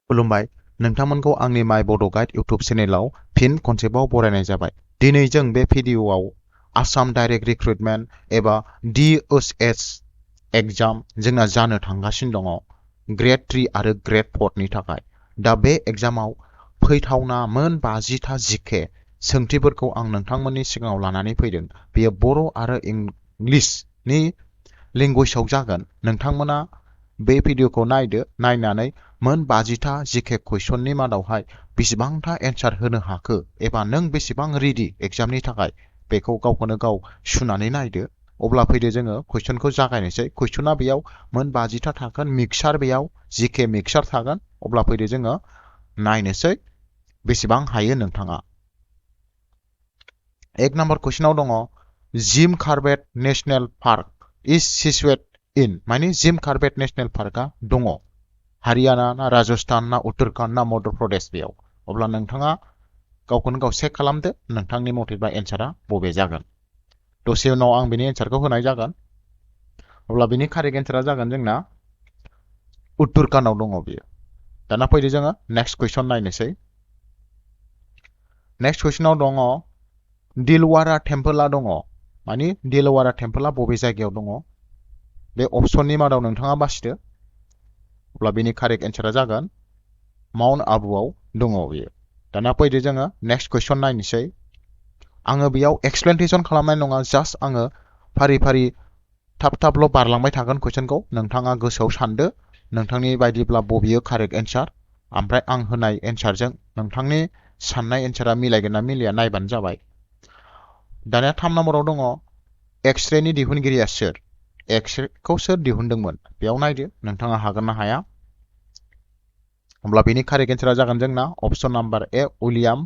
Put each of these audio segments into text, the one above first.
खुलुमबाय नोंथांमोनखौ आंनि माय बड' गाइड इउट्युब चेनेलाव फिन खनसेबाव बरायनाय जाबाय। दिनै जों बे भिडिअ'आव आसाम डाइरेक्ट रिक्रुटमेन्ट एबा DHS एग्जाम जोंना जानो थांगासिनो दङ ग्रेड 3 आरो ग्रेड 4 नि थाखाय। दा बे एग्जामाव फैथावना मोन 50टा जिके सोंथिफोरखौ आं नोंथांमोननि सिगाङाव लानानै फैदों। बेयो बर' आरो इंलिशनि लेंगुवेजआव जागोन। नोंथांमोना बे भिडिअ'खौ नायदो, नायनानै मोन 50टा जिके कुइसननि मादावहाय बेसेबांथा एन्सार होनो हाखो एबा नों बेसेबां रेडि एग्जामनि थाखाय बेखौ गावखौनो गाव सुनानै नायदो। अब्ला फैदो जोङो कुइसनखौ जागायनोसै। कुइसना बेयाव मोन 50टा थागोन, मिक्सार बेयाव जिके मिक्सार थागोन। अब्ला फैदो जोङो नायनोसै बेसेबां हायो नोंथाङा। एक नम्बर कुइसनाव दङ Jim Corbett national park is situated in, माने जिम कार्बेट नेशनेल पार्कआ दङ हारियाना ना राजस्थान ना उत्तराखंड ना मध्य प्रदेश बेयाव। अब्ला नोंथाङा गावखौनो गाव चेक खालामदो नोंथांनि मथेबा एन्सारा बबे जागोन। दसे उनाव आं बिनि एन्सारखौ होनाय जागोन। अब्ला बिनि कारेक्ट एन्सारा जागोन जोंना उत्तराखंडआव दङ बियो। दाना फैदो जोङो नेक्स्ट कुइसन नायनोसै। नेक्स्ट कुइसनाव दङ दिलवारा टेम्पोला दङ, माने दिलवारा टेम्पोला बबे जायगायाव दङ बे अपसननि मादाव नोंथाङा बासिदो। अब्ला बेनि कारेक्ट एन्सारा जागोन माउन्ट आबुआव दङ बियो। दाना फैदो जोङो नेक्स्ट कुइसन नायनोसै। आङो बेयाव एक्सप्लेनेसन खालामनाय नङा, जास्ट आङो फारि फारि थाब थाबल' बारलांबाय थागोन कुइसनखौ। नोंथाङा गोसोआव सानदो नोंथांनि बायदिब्ला बबेयो कारेक्ट एन्सार, ओमफ्राय आं होनाय एन्सारजों नोंथांनि साननाय एन्सारा मिलायगोन ना मिलाया नायबानो जाबाय। दानिया 3 नम्बराव दङ एक्सरेनि दिहुनगिरिया सोर, एक्सरेखौ सोर दिहुनदोंमोन बेयाव नायदो नोंथाङा हागोन ना हाया। अब्ला बेनि कारेक्ट एन्सारा जागोन जोंना अपसन नाम्बार ए उइलियाम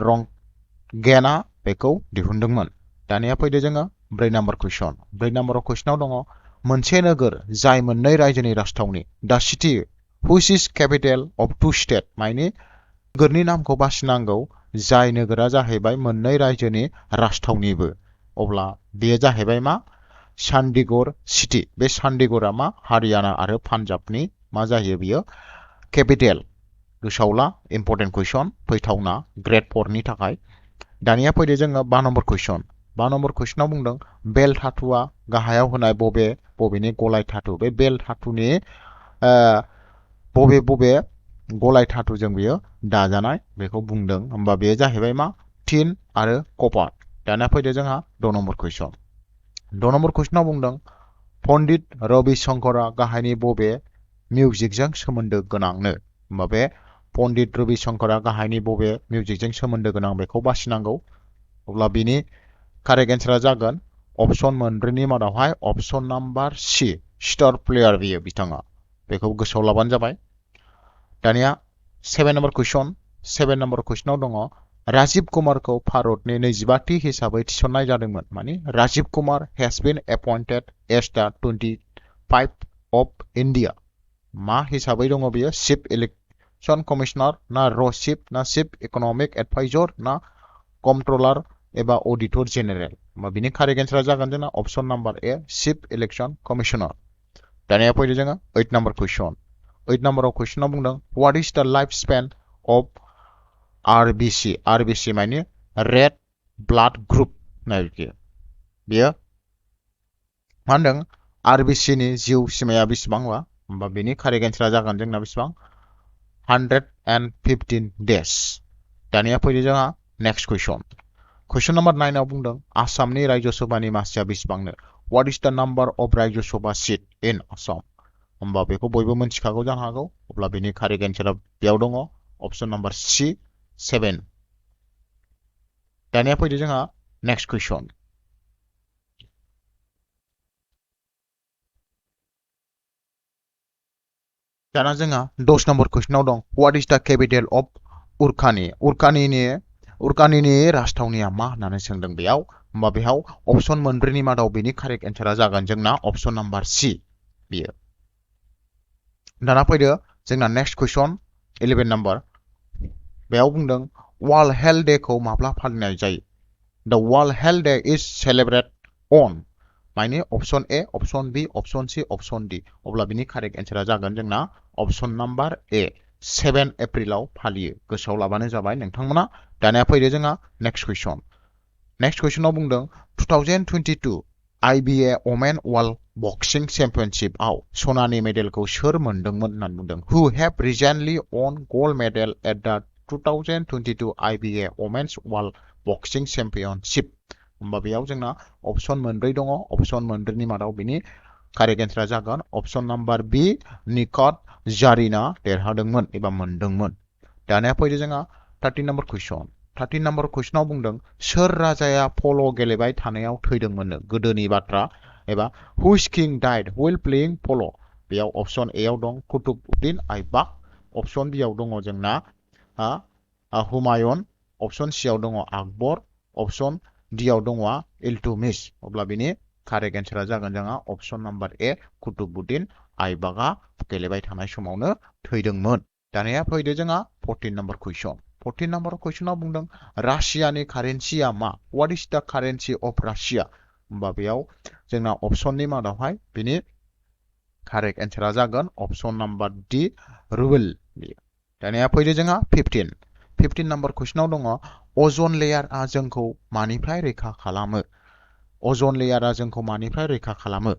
रंगेनआ बेखौ दिहुनदोंमोन। दानिया फैदो जोङो 4 नम्बर कुइसन। 4 नम्बराव कुइसनाव दङ मोनसे नोगोर जाय मोननै रायजोनि राजथावनि, दा city which is capital of 2 state, माने नोगोरनि नामखौ बासिनांगौ जाय नोगोरा जाहैबाय मोननै रायजोनि राजथावनिबो। अब्ला बेयो जाहैबाय मा चंडीगढ़ सिटि। बे चंडीगढ़आ मा हारियाना आरो पान्जाबनि मा जायो बियो केपिटेल। गोसोआव ला, इम्पर्टेन्ट कुइसन फैथावना ग्रेड 4 नि थाखाय। दानिया फैदो जोङो 5 नम्बर कुइसन। 5 नम्बर कुइसनाव बुंदों बेल धातुआ गाहायाव होनाय बबेनि गलाय धातु, बे बेल धातुनि बबे गलाय धातुजों बियो दाजानाय बेखौ बुंदों। होमबा बेयो जाहैबाय मा टिन आरो कपार। दानिया फैदो जोंहा 6 नम्बर कुइसन। 6 नम्बर कुइसनाव बुंदों पन्डित रवि शंकरआ गाहायनि बबे मिउजिकजों सोमोन्दो गोनांनो। होमबा बे पन्डित रवि शंकरआ गाहायनि बबे मिउजिकजों सोमोन्दो गोनां बेखौ बासिनांगौ। अब्ला बिनि कारेक्ट एन्सारा जागोन अपसन मोनब्रैनि मादावहाय अपसन नाम्बार सि, स्टार प्लेयार बियो बिथाङा। बेखौ गोसोआव लाबानो जाबाय। दानिया 7 नम्बर कुइसन। 7 नम्बर कुइसनाव दङ राजीव कुमारखौ भारतनि 25थि हिसाबै थिसननाय जादोंमोन, माने Rajiv Kumar has been appointed as the 25 of India. मा हिसाबै दङ बियो चीफ इलेक्शन कमिशनार ना र' चीफ ना चीफ इकोनॉमिक एडवाइजर ना कम्ट्रोलर एबा ऑडिटर जेनेरेल। बिनि कारेक्ट एन्सारा जागोन जोंना option number A chief election commissioner. दानिया फैदो जोङो 8 नम्बर कुइसन। 8 नम्बराव कुइसनाव बुंदों व्हाट इज द लाइफ स्पेन अफ आरबिसि। आरबिसि माने रेड ब्लाड ग्रुप नायखि बेयो मा होनदों आरबिसि नि जिउ सिमाया बेसेबांबा। होमबा बेनि कारेक्ट एन्सारा जागोन जोंना बेसेबां 115 डेज। दानिया फैदो जोंहा नेक्स्ट कुइसन। कुइसन नम्बर 9 आव बुंदों आसामनि रायजोसभानि मासिया बेसेबांनो। व्हाट इज द नाम्बार अफ रायजोसभा सीट इन आसाम। होमबा बेखौ बयबो मिथिखागौ जानो हागौ। अब्ला बेनि कारेक्ट एन्सारा बेयाव दङ अपसन नाम्बार सी 7। दानिया फैदो जोंहा नेक्स्ट कुइसन। दाना जोंहा 10 नम्बर कुइसनाव दं व्हाट इज द केपिटेल अफ उरकानी। उरकानीनि राजथावनिया मा होननानै सोंदों बेयाव। होमबा बेयाव अपसन मोनब्रैनि मादाव बेनि कारेक्ट एन्सारा जागोन जोंना अपसन नाम्बार सी बियो। दाना फैदो जोंना नेक्स्ट कुइसन 11 नम्बर। बेयाव बुंदों वर्ल्ड हेल्थ डे खौ माब्ला फालिनाय जायो। द वर्ल्ड हेल्थ डे इज सेलेब्रेट अन, माने अपसन ए, अपसन बी, अपसन सी, अपसन डी। अब्ला बिनि कारेक्ट एन्सारा जागोन जोंना अपसन नाम्बार ए 7 एप्रिलाव फालियो गोसोआव लाबानो जाबाय नोंथांमोना दानिया फैदो जोंहा नेक्स्ट कुइसनाव बुंदों 2022 IBA Women World Boxing Championship-आव सनानि मेडेलखौ सोर मोनदोंमोन होननानै बुंदों who have recently won gold medal at the 2022 IBA Women's World Boxing Championship होमबा बेयाव जोंना अपसन मोनब्रै दङ अपसन मोनब्रैनि मादाव बिनि कारेक्ट एन्सारा जागोन अपसन नाम्बार बी निकट जारिना देरहादोंमोन एबा मोनदोंमोन दानिया फैदो जोंहा 13 नम्बर कुइसनाव बुंदों सोर राजाया पल' गेलेबाय थानायाव थैदोंमोननो गोदोनि बाथ्रा एबा which king dyed while playing polo बेयाव अपसन ए आव दं कुतुबुद्दिन आइबाक अपसन बी आव दङ जोंना हुमायुन अपसन सी आव दङ आकबर अपसन डी आव दङ इल्तुमिश अब्ला बिनि कारेक्ट एन्सारा जागोन जोंहा अपसन नाम्बार ए कुतुबुद्दिन आइबाकआ गेलेबाय थानाय समावनो थैदोंमोन दानिया फैदो जोंहा 14 नम्बर कुइसनाव बुंदों रासियानि कारेन्सिया मा व्हाट इज द कारेन्सि अफ रासिया होमबा बेयाव जोंना अपसननि मादावहाय बिनि कारेक्ट एन्सारा जागोन अपसन नाम्बार डी रुबेल दानिया फैदो जोंहा 15 नम्बर कुइसनाव दङ अजन लेयारआ जोंखौ मानिफ्राय रैखा खालामो अजन लेयारआ जोंखौ मानिफ्राय रैखा खालामो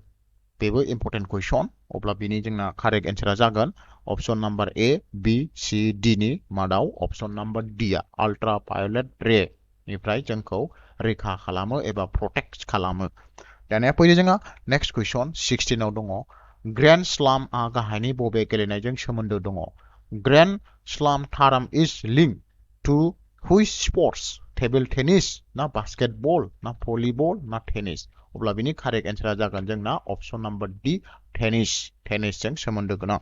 बेबो इम्पर्टेन्ट कुइसन अब्ला बिनि जोंना कारेक्ट एन्सारा जागोन option number A B C D नि मादाव अपसन नाम्बार डी आ आल्ट्रा भायोलेट रे निफ्राय जोंखौ रैखा खालामो एबा प्रोटेक्ट खालामो दानिया फैदो जोंहा नेक्स्ट कुइसन 16 आव दङ ग्रेन्ड स्लामआ गाहायनि बबे गेलेनायजों सोमोन्दो दङ grand slam term is link to which sports table tennis ना बास्केटबल ना भलिबल ना टेनिस अब्ला बिनि कारेक्ट एन्सारा जागोन जोंना अपसन नाम्बार डी टेनिसजों सोमोन्दो गोनां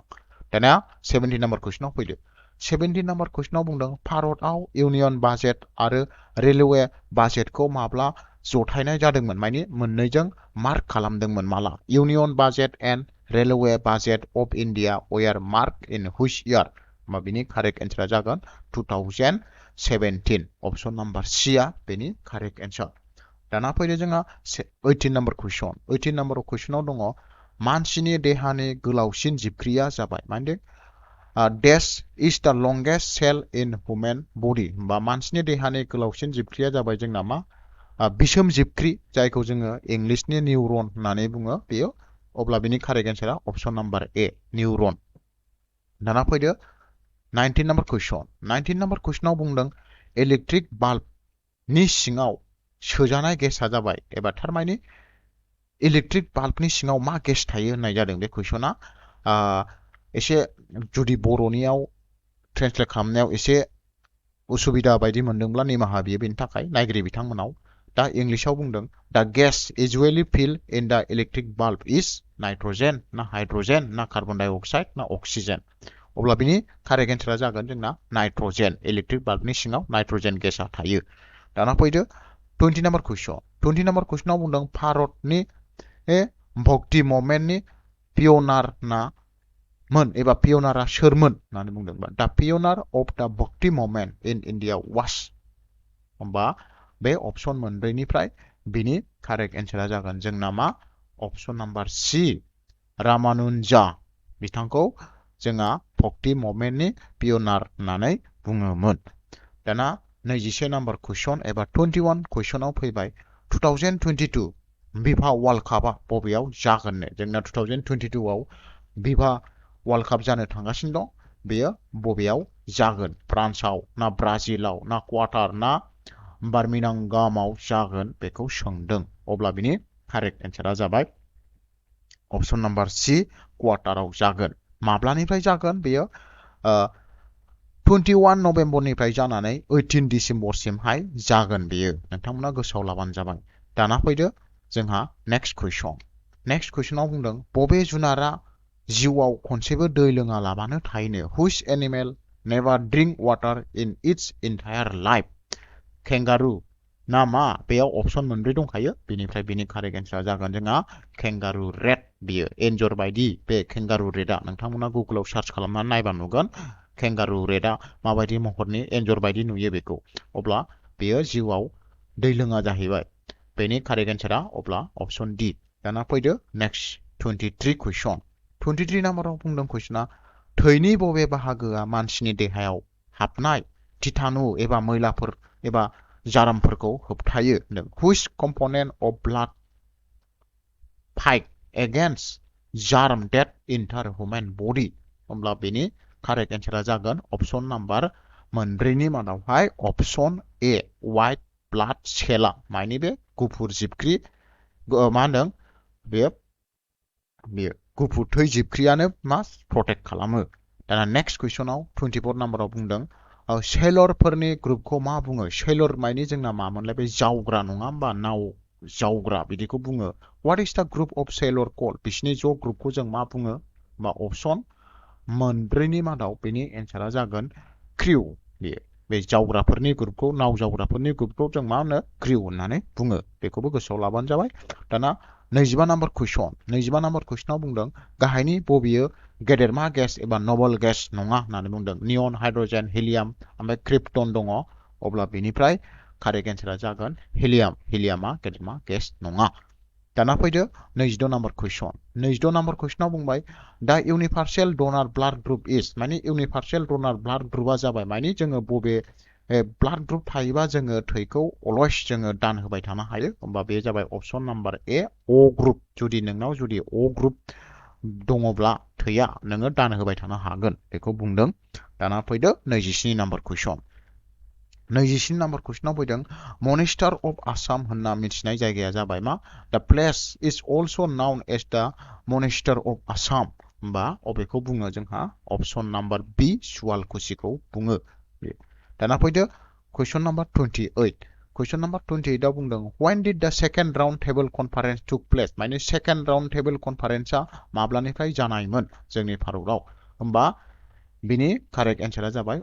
दानिया 17 नम्बर कुइसनाव फैदो 17 नम्बर कुइसनाव बुंदों भारतआव इउनियन बाजेट आरो रेलवे बाजेटखौ माब्ला जथायनाय जादोंमोन माने मोननैजों मार्क खालामदोंमोन माला union budget and railway budget of India were mark in which year होमबा बिनि कारेक्ट एन्सारा जागोन 2017 अपसन नाम्बार सी आ बेनि कारेक्ट एन्सार दाना फैदो जोंहा 18 नम्बर कुइसनाव दङ मानसिनि देहानि गोलावसिन जिबख्रिया जाबाय माने डेश इज द लंगेस्ट सेल इन ह्यूमन बडी होमबा मानसिनि देहानि गोलावसिन जिबख्रिया जाबाय जोंना मा बिसोम जिबख्रि जायखौ जोङो इंलिसनि निउरन होननानै बुङो बेयो अब्ला बिनि कारेक्ट एन्सारा अपसन नाम्बार ए निउरन दाना फैदो 19 नम्बर कुइसनाव बुंदों इलेक्ट्रिक बाल्बनि सिङाव सोजानाय गेसआ जाबाय एबा थारमाने इलेक्ट्रिक बाल्बनि सिङाव मा गेस थायो होननाय जादों बे कुइसना एसे जुदि बर'नियाव ट्रेन्सलेट खालामनायाव एसे उसुबिदा बायदि मोनदोंब्ला निमाहा बियो बेनि थाखाय नायगिरि बिथांमोनाव दा इंलिशाव बुंदों द gas इजुअली fill in the electric bulb is nitrogen ना हाइड्रोजेन ना कार्बन डाइ अक्साइड ना अक्सिजेन अब्ला बिनि कारेक्ट एन्सारा जागोन जोंना नाइट्रोजेन इलेक्ट्रिक बाल्बनि सिङाव नाइट्रोजेन गेसआ थायो दाना फैदो 20 नम्बर कुइसनाव बुंदों भारतनि भक्ति मुभमेन्टनि पियनार ना मोन एबा पियनारा सोरमोन होननानै बुंदों द पियनार अफ द भक्ति मुभमेन्ट इन इन्डिया वास होमबा बे अपसन मोनब्रैनिफ्राय बिनि कारेक्ट एन्सारा जागोन जोंना मा अपसन नाम्बार सी रामानुजा बिथांखौ जोंहा भक्ति मुभमेन्टनि पियनार होननानै बुङोमोन दाना 21 नम्बर कुइसन एबा 21 कुइसनाव फैबाय 2022 बिभा वर्ल्ड कापआ बबेयाव जागोननो जोंना 2022 आव बिभा वर्ल्ड काप जानो थांगासिनो दं बेयो बबेयाव जागोन फ्रान्सआव ना ब्राजिलाव ना क्वाटार ना बार्मिंहामाव जागोन बेखौ सोंदों अब्ला बिनि कारेक्ट एन्सारा जाबाय अपसन नाम्बार सी क्वाटाराव जागोन माब्लानिफ्राय जागोन बेयो 21 नभेम्बरनिफ्राय जानानै 18 डिसेम्बरसिमहाय जागोन बेयो नोंथांमोना गोसोआव लाबानो जाबाय दाना फैदो जोंहा नेक्स्ट कुइसनाव बुंदों बबे जुनारा जिउआव खनसेबो दै लोङा लाबानो थायोनो which animal never drink water in its entire life kangaroo ना मा बेयाव अपसन मोनब्रै दंखायो बेनिफ्राय बिनि कारेक्ट एन्सारा जागोन जोंहा केंगारु रेड बियो एन्जर बायदि बे केंगारु रेडआ नोंथांमोना गुगोलाव सार्च खालामनानै नायबा नुगोन केंगारु रेडआ माबायदि महरनि एन्जर बायदि नुयो बेखौ अब्ला बेयो जिउआव दै लोङा जाहैबाय बेनि कारेक्ट एन्सारा अब्ला अपसन डी दाना फैदो नेक्स्ट 23 कुइसन 23 नाम्बाराव बुंदों कुइसना थैनि बबे बाहागोआ मानसिनि देहायाव हाबनाय कीटाणु एबा मैलाफोर एबा जारामफोरखौ होबथायो होनदों which component of blood fight against germ that enter human body होमब्ला बेनि कारेक्ट एन्सारा जागोन अपसन नाम्बार मोनब्रैनि मादावहाय option A white blood cell माने बे गुफुर जिबख्रि मा होनदों बे गुफुर थै जिबख्रियानो मा प्रटेक्ट खालामो दाना नेक्स्ट कुइसनाव 24 नाम्बाराव बुंदों सेलरफोरनि ग्रुपखौ मा बुङो सेलर माने जोंना मामोनलाय बे जावग्रा नङा होमबा नाव जावग्रा बिदिखौ बुङो what is the group of sailor called बिसिनि ज' ग्रुपखौ जों मा बुङो बा अपसन मोनब्रैनि मादाव बेनि एन्सारा जागोन क्रिउ बे जावग्राफोरनि ग्रुपखौ नाव जावग्राफोरनि ग्रुपखौ जों मा होनो क्रिउ होननानै बुङो बेखौबो गोसोआव लाबानो जाबाय दाना 25 नाम्बार कुइसन 25 नाम्बार कुइसनाव बुंदों गाहायनि बबेयो गेदेरमा गेस एबा नबल गेस नङा होननानै बुंदों नियन हाइड्रोजेन हिलियाम ओमफ्राय क्रिप्टन दङ अब्ला बेनिफ्राय कारेक्ट एन्सारा जागोन हिलियाम हिलियामा गेदेरमा गेस नङा दाना फैदो 26 नाम्बार कुइसन 26 नाम्बार कुइसनाव बुंबाय दा इउनिभार्सेल डोनार ब्लाड ग्रुप इज माने इउनिभार्सेल डोनार ब्लाड ग्रुपआ जाबाय माने जोङो बबे ब्लाड ग्रुप थायोबा जोङो थैखौ अलवेज जोङो दान होबाय थानो हायो होमबा बे जाबाय अपसन नाम्बार ए अ ग्रुप जुदि नोंनाव जुदि अ ग्रुप दङब्ला थैया नोङो दान होबाय थानो हागोन बेखौ बुंदों दाना फैदो 27 नाम्बार कुइसन 27 नाम्बार कुइसनाव फैदों मनेस्टार अफ आसाम होनना मिथिनाय जायगाया जाबाय मा द प्लेस इज अल्सो नाउन एज द मनेस्टार अफ आसाम होमबा अबेखौ बुङो जोंहा अपसन नाम्बार बि सुवालकुसिखौ बुङो दाना फैदो कुइसन नाम्बार 28 कुइसन नाम्बार 28 आव बुंदों when did the second round table conference took place माने सेकेन्ड राउन्ड टेबल कनफारेन्सआ माब्लानिफ्राय जानायमोन जोंनि भारतआव होमबा बिनि कारेक्ट एन्सारा जाबाय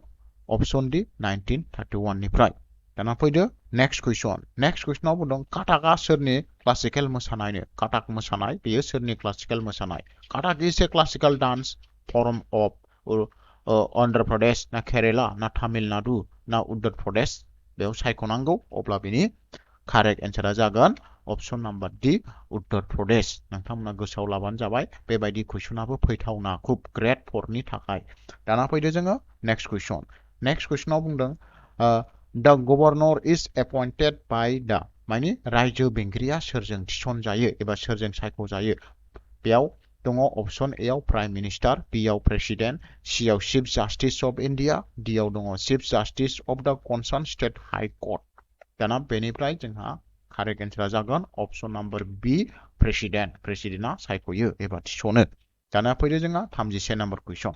अपसन डी 1931 निफ्राय दाना फैदो नेक्स्ट कुइसनाव बुंदों काटाकआ सोरनि क्लासिकेल मोसानायनो काटाक मोसानाय बेयो सोरनि क्लासिकेल मोसानाय Kathak is a classical dance form of Andhra Pradesh ना केरेला ना तामिलनाडु ना उत्तर प्रदेश बेयाव सायख'नांगौ अब्ला बिनि कारेक्ट एन्सारा जागोन option number D Uttar Pradesh नोंथांमोना गोसोआव लाबानो जाबाय बेबायदि कुइसनाबो फैथावना खुब ग्रेड 4 नि थाखाय दाना फैदो जोङो नेक्स्ट कुइसनाव बुंदों द गवर्नर इज एपइन्टेड बाय द माने रायजो बेंगिरिया सोरजों थिसनजायो एबा सोरजों सायख'जायो बेयाव दङ अपसन ए आव प्राइम मिनिस्टार बि आव प्रेसिडेन्ट सि आव chief justice of India D आव दङ चिफ जास्टिस अफ द कनसार्न स्टेट हाइ कर्ट दाना बेनिफ्राय जोंहा कारेक्ट एन्सारा जागोन अपसन नाम्बार बि प्रेसिडेन्टआ सायख'यो एबा थिसनो दाना फैदो जोंहा 36 नाम्बार कुइसन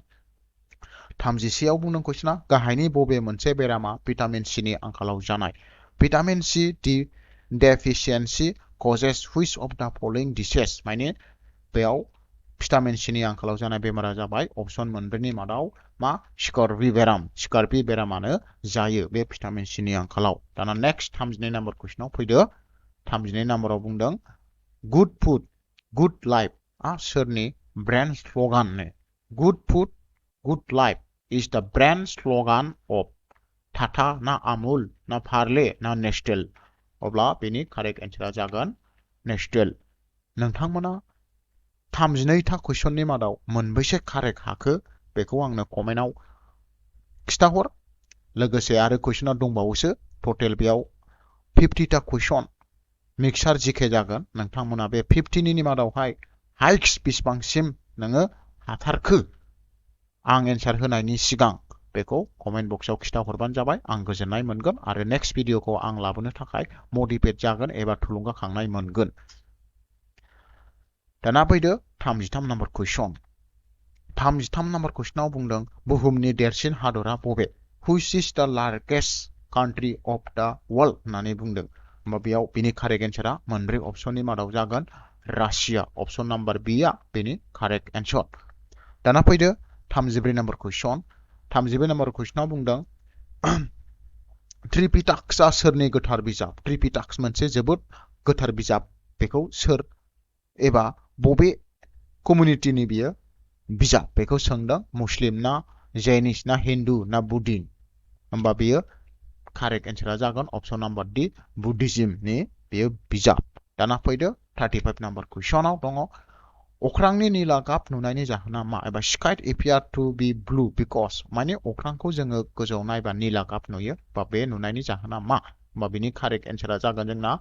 36 आव बुंदों कुइसना गाहायनि बबे मोनसे बेरामा भिटामिन सि नि आंखालाव जानाय vitamin C deficiency causes which of the following disease माने बेयाव भिटामिन सि नि आंखालाव जानाय बेमारा जाबाय अपसन मोनब्रैनि मादाव मा स्कारबि बेरामानो जायो बे भिटामिन सि नि आंखालाव दाना नेक्स्ट 32 नाम्बार कुइसनाव फैदो 32 नाम्बाराव बुंदों गुड फुड गुड लाइफ सोरनि brand slogan good food good life is the brand slogan of Tata ना आमुल ना पार्ले ना नेस्टेल अब्ला बेनि कारेक्ट एन्सारा जागोन नेस्टेल नोंथांमोना 32 था कुइसननि मादाव मोनबेसे कारेक्ट हाखो बेखौ आंनो कमेन्टआव खिथाहर लोगोसे आरो कुइसना दंबावोसो टटेल बेयाव 50 था कुइसन मिक्सार जिके जागोन नोंथांमोना बे 50 नि मादावहाय हाइक्स बेसेबांसिम नोङो हाथारखो आं एन्सार होनायनि सिगां बेखौ कमेन्ट बक्सआव खिथाहरबानो जाबाय आं गोजोननाय मोनगोन आरो नेक्स्ट भिडिअखौ आं लाबोनो थाखाय मटिभेट जागोन एबा थुलुंगाखांनाय मोनगोन दाना फैदो 33 नाम्बार कुइसन 33 नाम्बार कुइसनाव बुंदों बुहुमनि देरसिन हादरा बबे which is the largest country of the world होननानै बुंदों होमबा बेयाव बिनि कारेक्ट एन्सारा मोनब्रै अपसननि मादाव जागोन रासिया अपसन नाम्बार बि आ बेनि कारेक्ट एन्सार दाना फैदो 34 नाम्बार कुइसन 34 नाम्बार कुइसनाव बुंदों त्रिपिटाक्सआ सोरनि गोथार बिजाब त्रिपिटाक्स मोनसे जोबोद गोथार बिजाब बेखौ सोर एबा बबे कमिउनिटिनि बियो बिजाब बेखौ सोंदों मुस्लिम ना जैनिस ना हिन्दु ना बुद्धिन होमबा बेयो कारेक्ट एन्सारा जागोन अपसन नाम्बार डी बुद्धिज्मनि बेयो बिजाब दाना फैदो 35 नाम्बार कुइसनाव दङ अख्रांनि नीला गाब नुनायनि जाहोना मा एबा sky appear to be blue because माने अख्रांखौ जोङो गोजौआव नायबा नीला गाब नुयो बा बे नुनायनि जाहोना मा होमबा बिनि कारेक्ट एन्सारा जागोन जोंना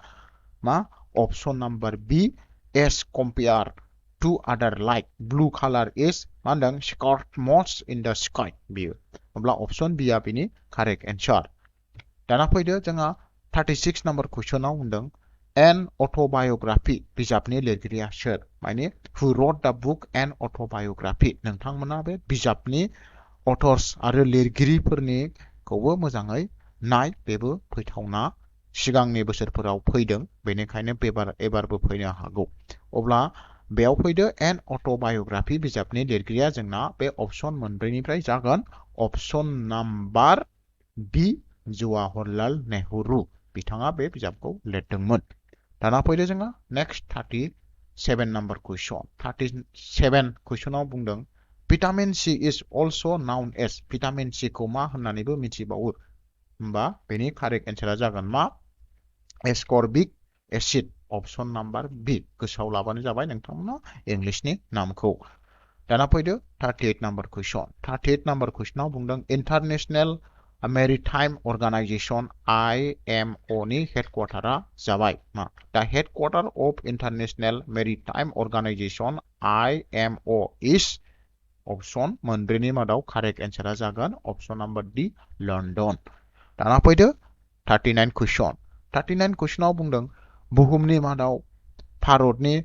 मा option number B as compare to other light blue color is मा होनदों scarred most in the sky बियो अब्ला ऑप्शन बी आ बिनि कारेक्ट एन्सार दाना फैदो जोंहा 36 नंबर क्वेश्चनाव होनदों an autobiography बिजाबनि लिरगिरिया सोर माने who wrote the book an autobiography नोंथांमोना बे बिजाबनि अथर्स आरो लिरगिरिफोरनिखौबो मोजाङै नाय बेबो फैथावना सिगांनि बोसोरफोराव फैदों बेनिखायनो एबारबो फैनो हागौ अब्ला बेयाव फैदो an autobiography बिजाबनि लिरगिरिया जोंना बे ऑप्शन मोनब्रैनिफ्राय जागोन ऑप्शन नंबर बी जवाहरलाल नेहरू बिथाङा बे बिजाबखौ लिरदोंमोन दाना फैदो जोंहा नेक्स्ट 37 नंबर क्वेश्चन 37 क्वेश्चनाव बुंदों vitamin C is also known as vitamin C खौ मा होननानैबो मिथिबावो होमबा बेनि कारेक्ट एन्सारा जागोन मा एस्कॉर्बिक एसिड ऑप्शन नंबर बी गोसोआव लाबानो जाबाय नोंथांमोना इंलिशनि नामखौ दाना फैदो 38 नंबर क्वेश्चन 38 नंबर क्वेश्चनाव बुंदों इंटरनेशनल मेरिटाइम अर्गेनाइजेशन IMO नि हेडक्वार्टारा जाबाय मा the headquarter of International Maritime Organization IMO is option मोनब्रैनि मादाव कारेक्ट एन्सारा जागोन ऑप्शन नंबर डी लंडन दाना फैदो 39 क्वेश्चनाव बुंदों बुहुमनि मादाव भारतनि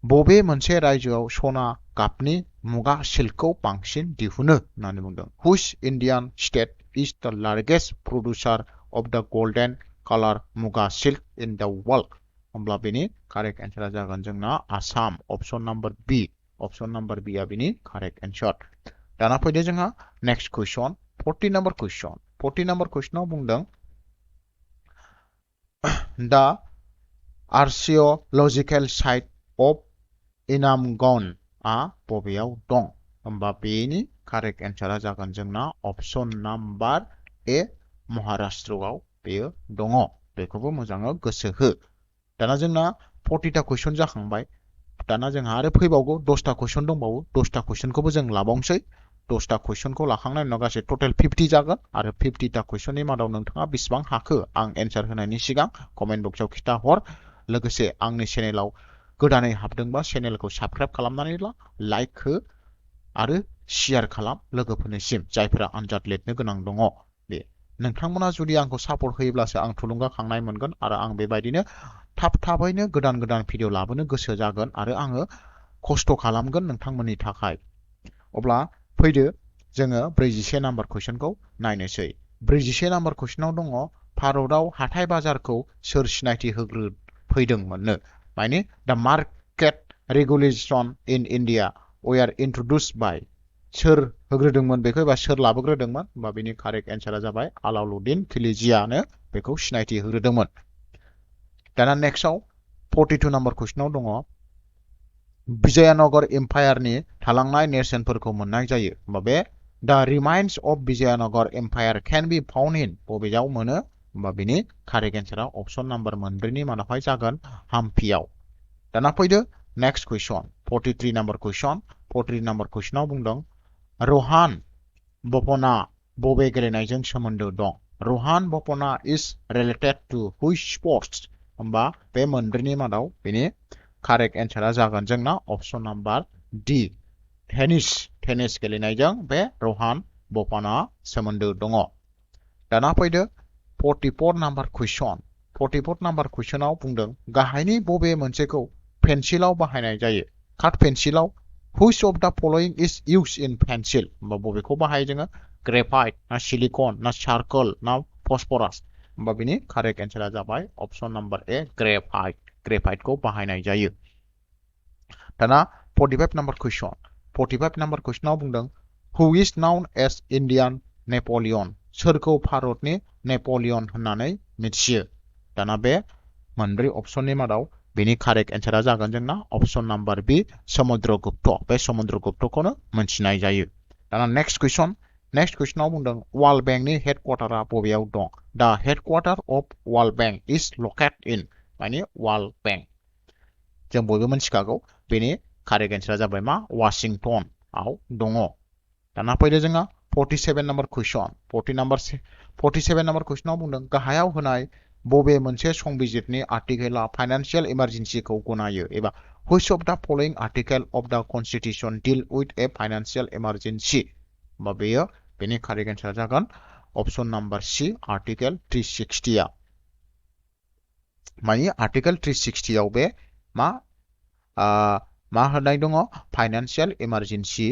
बबे मोनसे रायजोआव सना गाबनि मुगा सिल्कखौ बांसिन दिहुनो होननानै बुंदों which Indian state is the largest producer of the golden color muga silk in the world होमब्ला बेनि कारेक्ट एन्सारा जागोन जोंना आसाम ऑप्शन नंबर बी आ बेनि कारेक्ट एन्सार दाना फैदो जोंहा नेक्स्ट क्वेश्चन 40 नंबर क्वेश्चनाव बुंदों द आर्कियोलॉजिकल साइट ऑफ इनामगन आ बबेयाव दं होमबा बेनि कारेक्ट एन्सारा जागोन जोंना ऑप्शन नंबर ए महाराष्ट्रआव बेयो दङ बेखौबो मोजाङै गोसो हो दाना जोंना 40 टा क्वेश्चन जाखांबाय दाना जोंहा आरो फैबावगौ 10 टा क्वेश्चन दंबावो 10 टा क्वेश्चनखौबो जों लाबावनोसै 10 टा क्वेश्चनखौ लाखांनायनि उनाव गासै टोटल 50 जागोन आरो 50 टा क्वेश्चननि मादाव नोंथाङा बेसेबां हाखो आं एन्सार होनायनि सिगां कमेन्ट बक्सआव खिथा हर लोगोसे आंनि चेनेलाव गोदानै हाबदोंबा चेनेलखौ साबस्क्राइब खालामनानै ला लाइक हो आरो शेयार खालाम लोगोफोरनिसिम जायफोरा आनजाद लिरनो गोनां दङ बे नोंथांमोना जुदि आंखौ सापर्ट होयोब्लासो आं थुलुंगाखांनाय मोनगोन आरो आं बेबायदिनो थाबैनो गोदान भिडिअ लाबोनो गोसो जागोन आरो आङो खस्थ' खालामगोन नोंथांमोननि थाखाय अब्ला फैदो जोङो 41 नम्बर क्वेश्चनखौ नायनोसै 41 नम्बर क्वेश्चनाव दङ भारतआव हाथाय बाजारखौ सोर सिनायथि फैदोंमोननो माने द market regulation in India were introduced by सोर होग्रोदोंमोन बेखौ एबा सोर लाबोग्रोदोंमोन होमबा बेनि कारेक्ट एन्सारा जाबाय अलाउद्दीन खिलजियानो बेखौ सिनायथि होग्रोदोंमोन दाना नेक्स्टआव 42 नम्बर क्वेश्चनाव दङ विजयनगर एम्पायरनि थालांनाय नेरसोनफोरखौ मोननाय जायो होमबा बे the remains of Vijayanagar empire can be found in बबेयाव मोनो होमबा बेनि कारेक्ट एन्सारा ऑप्शन नम्बर मोनब्रैनि मादावहाय जागोन हाम्पीआव दाना फैदो नेक्स्ट क्वेश्चन 43 नम्बर क्वेश्चनाव बुंदों रहान बपना बबे गेलेनायजों सोमोन्दो दं रहान बपना इज रिलेटेड टू व्हिच स्पोर्ट्स होमबा बे मोनब्रैनि मादाव बेनि कारेक्ट एन्सारा जागोन जोंना ऑप्शन नम्बर डी टेनिस गेलेनायजों बे रहान बपना सोमोन्दो दङ दाना फैदो 44 नम्बर क्वेश्चनाव बुंदों गाहायनि बबे मोनसेखौ पेन्सिलाव बाहायनाय जायो card पेन्सिलाव which of the following is used in pencil होमबा बबेखौ बाहायो जोङो ग्रेफाइट ना सिलिकन ना चारकोल ना फस्फरास होमबा बेनि कारेक्ट एन्सारा जाबाय ऑप्शन नम्बर ए ग्रेफाइटखौ बाहायनाय जायो दाना 45 नम्बर क्वेश्चनाव बुंदों who is known as Indian Napoleon सोरखौ भारतनि नेपोलियन होननानै मिथियो दाना बे मोनब्रै ऑप्शननि मादाव बेनि कारेक्ट एन्सारा जागोन जोंना ऑप्शन नम्बर बी समुद्रगुप्त बे समुद्रगुप्तखौनो मोनथिनाय जायो दाना नेक्स्ट क्वेश्चनाव बुंदों वर्ल्ड बैंकनि हेडक्वार्टारा बबेयाव दं the headquarter of World Bank is located in माने वर्ल्ड बैंक जों बयबो मिथिखागौ बेनि कारेक्ट एन्सारा जाबाय मा वाशिंटनआव दङ दाना फैदो जोंहा 47 नाम्बार कुइसन 47 नाम्बार कुइसनाव बुंदों गाहायाव होनाय बबे मोनसे संबिजिरनि आर्टिकेलआ फाइनान्सियेल इमारजेन्सिखौ गनायो एबा which of the following article of the constitution deal with a financial emergency बा बेयो बेनि कारेक्ट एन्सारा जागोन ऑप्शन नंबर सी आर्टिकल 360 आ माने आर्टिकल 360 आव बे मा होनाय दङ फाइनान्सियेल इमारजेन्सि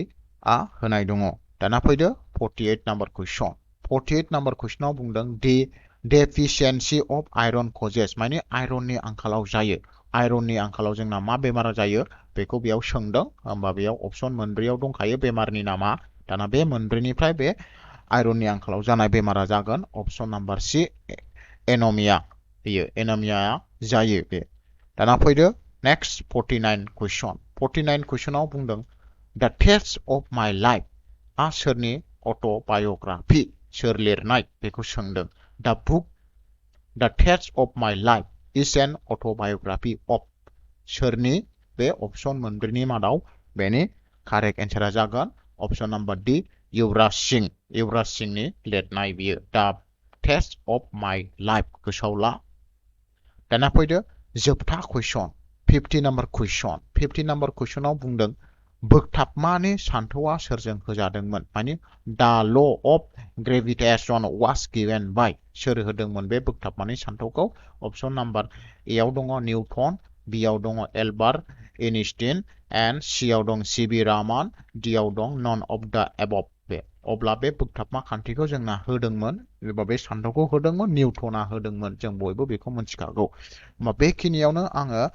आ होनाय दङ दाना फैदो 48 नाम्बार कुइसन 48 नाम्बार कुइसनाव बुंदों दि deficiency of iron causes माने आयरननि आंखालाव जायो आयरननि आंखालाव जोंना मा बेमारा जायो बेखौ बेयाव सोंदों होमबा बेयाव ऑप्शन मोनब्रैयाव दंखायो बेमारनि नामा दाना बे मोनब्रैनिफ्राय बे आयरननि आंखालाव जानाय बेमारा जागोन ऑप्शन नंबर सी एनोमिया बेयो एनोमिया जायो बे दाना फैदो नेक्स्ट 49 कुइसनाव बुंदों द टेस्ट ऑफ माय लाइफ आ सोरनि अट'बायोग्राफि सोर लिरनाय बेखौ सोंदों द बुक द टेस्ट ऑफ माय लाइफ इज एन अट'बायोग्राफि ऑफ सोरनि बे ऑप्शन मोनब्रैनि मादाव बेनि कारेक्ट एन्सारा जागोन ऑप्शन नंबर डी युवराज सिंहनि लिरनाय बियो द टेस्ट ऑफ माय लाइफ गोसोआव ला दाना फैदो जोबथा कुइसन 50 नाम्बार कुइसनाव बुंदों बोगथाबमानि सान्थौआ सोरजों होजादोंमोन माने the law of gravitation was given by सोर होदोंमोन बे बोगथाबमानि सान्थौखौ ऑप्शन नंबर ए आव दङ निउटन बी आव दङ एल्बार्ट आइनस्टाइन एन्ड सी आव दं सीवी रामन डी आव दं नन ऑफ द एबव बे अब्ला बे बोगथाबमा खान्थिखौ जोंना होदोंमोन एबा बे सान्थौखौ होदोंमोन निउटना होदोंमोन जों बयबो बेखौ मिथिखागौ होमबा बेखिनियावनो आङो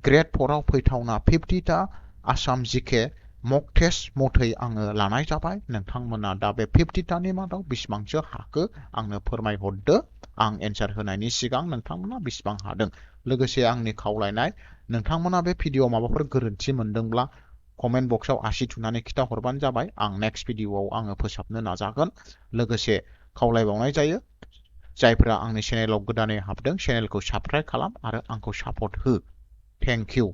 ग्रेड 4 आव फैथावना 50 टा आसाम जिके मक टेस्ट मथै आङो लानाय जाबाय नोंथांमोना दा बे 50 टानि मादाव बेसेबांसो हाखो आंनो फोरमायहरदो आं एन्सार होनायनि सिगां नोंथांमोना बेसेबां हादों लोगोसे आंनि खावलायनाय नोंथांमोना बे भिडिअ'आव माबाफोर गोरोन्थि मोनदोंब्ला कमेन्ट बक्सआव आसि थुनानै खिथाहरबानो जाबाय आं नेक्स्ट भिडिअ'आव आङो फोसाबनो नाजागोन लोगोसे खावलायबावनाय जायो जायफोरा आंनि चेनेलाव गोदानै हाबदों चेनेलखौ साबस्क्राइब खालाम आरो आंखौ सापर्ट हो थेंक इउ